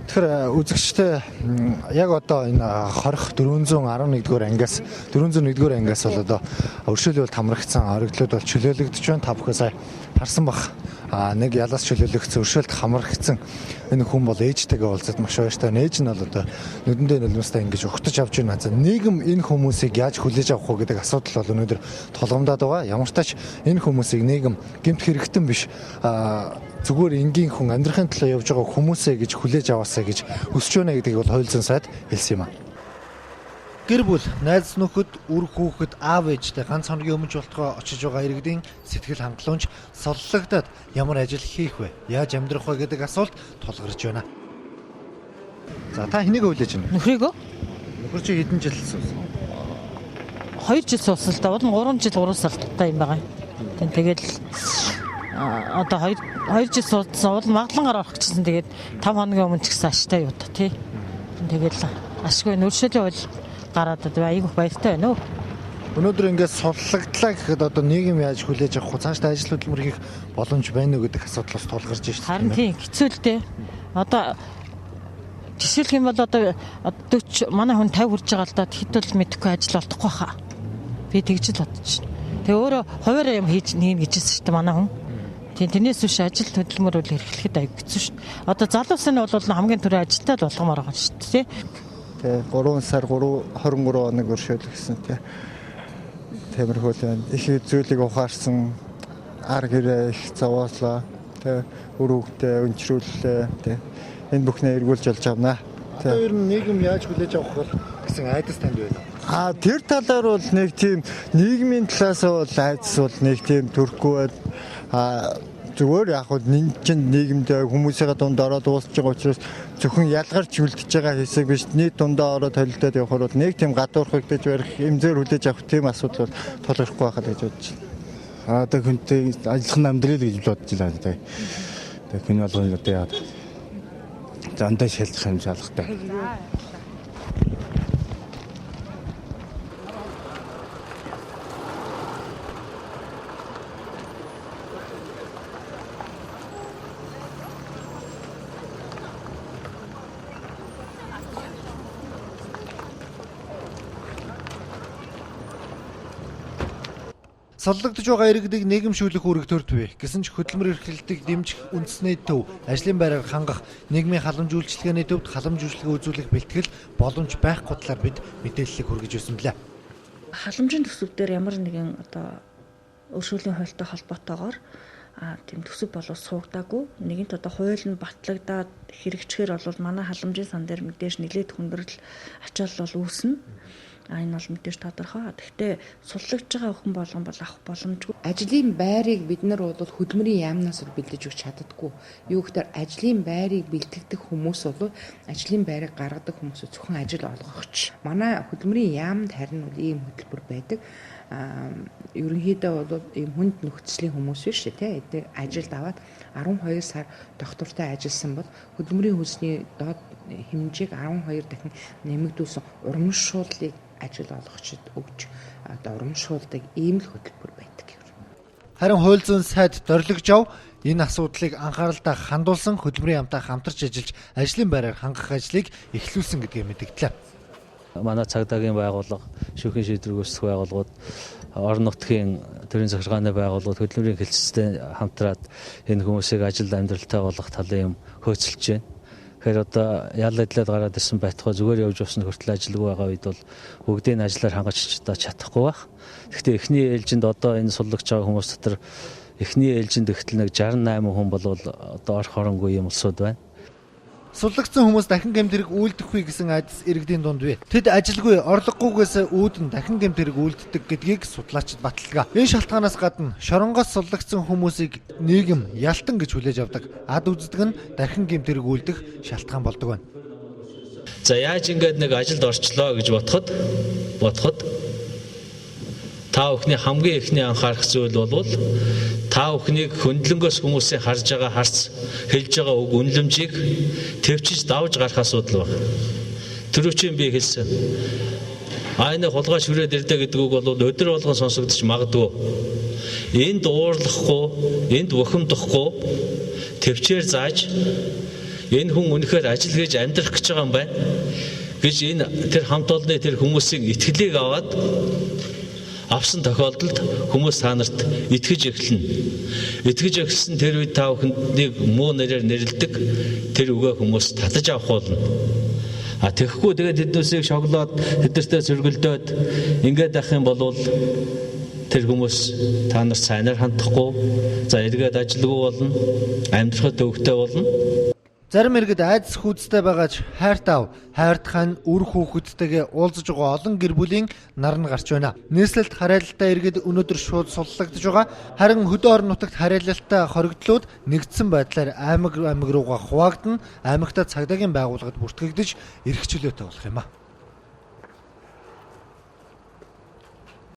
Тэгэхээр үзэгчтэй яг одоо энэ хорих 411 дугаар ангиас 401 дугаар ангиас бол одоо өршөөлөл хамрагдсан орогдлууд бол чөлөөлөгдөж байна. Та бүхэн сая харсан бах. Нэг ялаас чөлөөлөгдсөн өршөөлт хамрагдсан энэ хүн бол ээжтэйгээ уулзаад маш баяртай. Ээж нь бол одоо нүдэндээ нулимстай ингэж угтаж авч байна. За нийгэм энэ хүмүүсийг яаж хүлээж авах вэ гэдэг асуудал бол өнөөдөр тулгамдаад байгаа. Ямар ч тач энэ хүмүүсийг нийгэм гэмт хэрэгтэн биш зүгээр энгийн хүн амьдрахын төлөө явж байгаа хүмүүсээ гэж хүлээж аваасаа гэж хүсэж байна гэдгийг бол хууль зүйн сайд хэлсэн юм а. Гэр бүл, найз нөхөд, үр хүүхэд, аав ээжтэй ганц хоногийн өмнө болтгоо очиж байгаа иргэдийн сэтгэл хангалуунч соллогдоод ямар ажил хийх вэ? Яаж амьдрах вэ гэдэг асуулт тулгарч байна. За та хэнийг хүлээж байна? Нөхрийгөө. Нөхөр чи хэдэн жил суусан? 2 жил суусан л да. Уул нь 3 жил 3 сартай юм байгаа. Тэгэл одоо 2 жил суудсан. Уул магадлангаар орох гэсэн. Тэгээд 5 хоногийн өмнө ч гэсэн аштай юу та тий. Тэгэл ашгүй нөршөлийн хууль гараад айгүйх баяртай байна уу? Өнөөдөр ингээд суллагдлаа гэхэд одоо нийгэм яаж хүлээж авах вэ? Цаашдаа ажил хөдөлмөр хийх боломж байна уу гэдэг асуудал бас тулгарч байна шүү дээ. Харин тийм хэцүү л дээ. Одоо жишээлх юм бол одоо 40 манай хүн 50 хүрж байгаа л да, хэд бол мэдэхгүй ажил олдохгүй хаа. Би тэгж л бодож байна. Тэгээ өөрөө хуваараа юм хийж нийн гэж хэлсэн шүү дээ манай хүн. Тийм тэрнээс биш ажил хөдөлмөр үл эрхлэхэд аяг хэцүү шүү дээ. Одоо залуусын нь бол хамгийн түрүү ажилтаа л болгомоор байгаа шүү дээ. Тэ 3 сар 3 23 хоног өршөөлөгсөн тэ. Тиймэрхүү л байна. Их зүйлийг ухаарсан, ар гэрээ их зовоослоо. Тэ үр хүүхдээ өнчрүүллээ. Тэ энэ бүхнээ эргүүлж олж авнаа. Тэ ер нь нийгэм яаж хүлээж авах вэ гэсэн айдас танд байна уу? А тэр талаар бол нэг тийм нийгмийн талаас бол айдас бол нэг тийм төрөхгүй байна. А зүгээр яг хөө нин чин нийгэмдээ хүмүүсийн дунд ороод уулзж байгаа учраас зөвхөн ялгарч үлдэж байгаа хэсэг биш, нийт дундаа ороод холилдоод явахаар бол нэг тийм гадуурхагдаж барих, эмзээр хүлээж авах тийм асуудал бол тулгархгүй байхаа гэж бодож байна. А одоо хүнтэй ажиллах нь амьдрал гэж бодож байна. Тэгээ хүн болгоно одоо яа. Зандаа шалдах юм шалгатай. Соллогдож байгаа иргэдийг нийгэмшүүлэх үүрэг төрд бий. Гэсэн ч хөдөлмөр эрхлэлтийг дэмжих үндэсний төв, ажлын байраар хангах, нийгмийн халамж үйлчилгээний төвд халамж үйлчилгээ үзүүлэх бэлтгэл боломж байхгүй талаар бид мэдээллийг хүргэж байсан билээ. Халамжийн төсөв дээр ямар нэгэн одоо өршөөлийн хуультай холбоотойгоор тийм төсөв болов суугдаагүй. Нэгэнт одоо хууль нь батлагдаад хэрэгжихээр бол манай халамжийн сан дээр мэдээж нэлээд хүндрэл ачаал бол үүснэ. Энэ бол мэдээж тодорхой. Гэхдээ суллагж байгаа хүн болгон бол авах боломжгүй. Ажлын байрыг бид нар бол хөдөлмөрийн яамнаас бол бэлдэж өгч чаддаггүй. Юу гэхээр ажлын байрыг бэлтгэдэг хүмүүс бол ажлын байрыг гаргадаг хүмүүс зөвхөн ажил олгогч. Манай хөдөлмөрийн яамд харин бол ийм хөтөлбөр байдаг. Ерөнхийдөө бол ийм хүнд нөхцөлийн хүмүүс биш тий. Эдгээр ажилд аваад 12 сар доктортой ажилласан бол хөдөлмөрийн хөлсний доод хэмжээг 12 дахин нэмэгдүүлсэн урамшууллыг ажил олгогчид өгч одоо урамшуулдаг ийм л хөтөлбөр байдаг. Харин хууль зүйн сайд Дорилгожов энэ асуудлыг анхааралтай хандуулсан хөдөлмөрийн яамтай хамтарч ажиллаж ажлын байраар хангах ажлыг эхлүүлсэн гэдгээ мэдгдлээ. Манай цагдаагийн байгууллага, шүүхийн шийдвэр гүйцэтгэх байгууллагууд, орон нутгийн төрийн захиргааны байгууллагууд хөдөлмөрийн хэлцтэй хамтраад энэ хүмүүсийг ажил амьдралтай болгох талын юм хөөцөлж байна. Тэгэхээр одоо ял эдлээд гараад ирсэн байтугай зүгээр явж явсан хүртэл ажилгүй байгаа үед бол бүгдийг нь ажиллаар хангаж одоо чадахгүй байх. Гэхдээ эхний ээлжинд одоо энэ суллагч байгаа хүмүүс дотор эхний ээлжинд ихтэл нэг 68 хүн болвол одоо орох хоронгүй юм улсууд байна. Суллагдсан хүмүүс дахин гэмт хэрэг үйлдэхгүй гэсэн айдас иргэдийн дунд бий. Тэд ажилгүй, орлогогүйгээс үүдэн дахин гэмт хэрэг үйлддэг гэдгийг судлаачид баталгаа. Энэ шалтгаанаас гадна шоронгоос суллагдсан хүмүүсийг нийгэм ялтан гэж хүлээж авдаг. Ад үздэг нь дахин гэмт хэрэг үйлдэх шалтгаан болдог байна. За яаж ингээд нэг ажилд орчлоо гэж бодоход та бүхний хамгийн эхний анхаарах зүйл бол та бүхнийг хөндлөнгөөс хүмүүсийн харж байгаа харц, хэлж байгаа үг үнэлэмжийг төвчж давж гарах асуудал байна. Түрүүчийн би хэлсэн. Энэ хулгай шүрээд ирдэ гэдэг үг бол өдөр болгон сонсогдож магадгүй. Энд уурлахгүй, энд бухимдахгүй төвчээр зааж Энэ хүн үнэхээр ажил хийж амьдрах гэж байгаа юм байна гэж энэ тэр хамт олонны тэр хүмүүсийн итгэлийг аваад авсан тохиолдолд хүмүүс та нарт итгэж эхэлнэ. Итгэж эхэлсэн тэр үед та бүхэнднийг муу нэрээр нэрлэдэг тэр үгээ хүмүүс татаж авах болно. А тэгэхгүй тэгээд тэднээсийг шоглоод тэднэртэй сөргөлдөөд ингээд ах юм бол тэр хүмүүс та нарт сайнаар хандахгүй, за эргээд ажилгүй болно, амьдрахад төвөгтэй болно. Зарим иргэд айдас хүйцтэй байгаач хайрт ав, хайрт хан үр хүүхэдтэйгээ уулзаж байгаа олон гэр бүлийн нар нь гарч байна. Нийслэлд харьяалалтай иргэд өнөөдөр шууд суллагдаж байгаа. Харин хөдөө орон нутагт харьяалалтай хоригдлууд нэгдсэн байдлаар аймаг аймаг руугаа хуваагдана. Аймагта цагдаагийн байгууллагад бүртгэгдэж эрх чөлөөтэй болох юм а.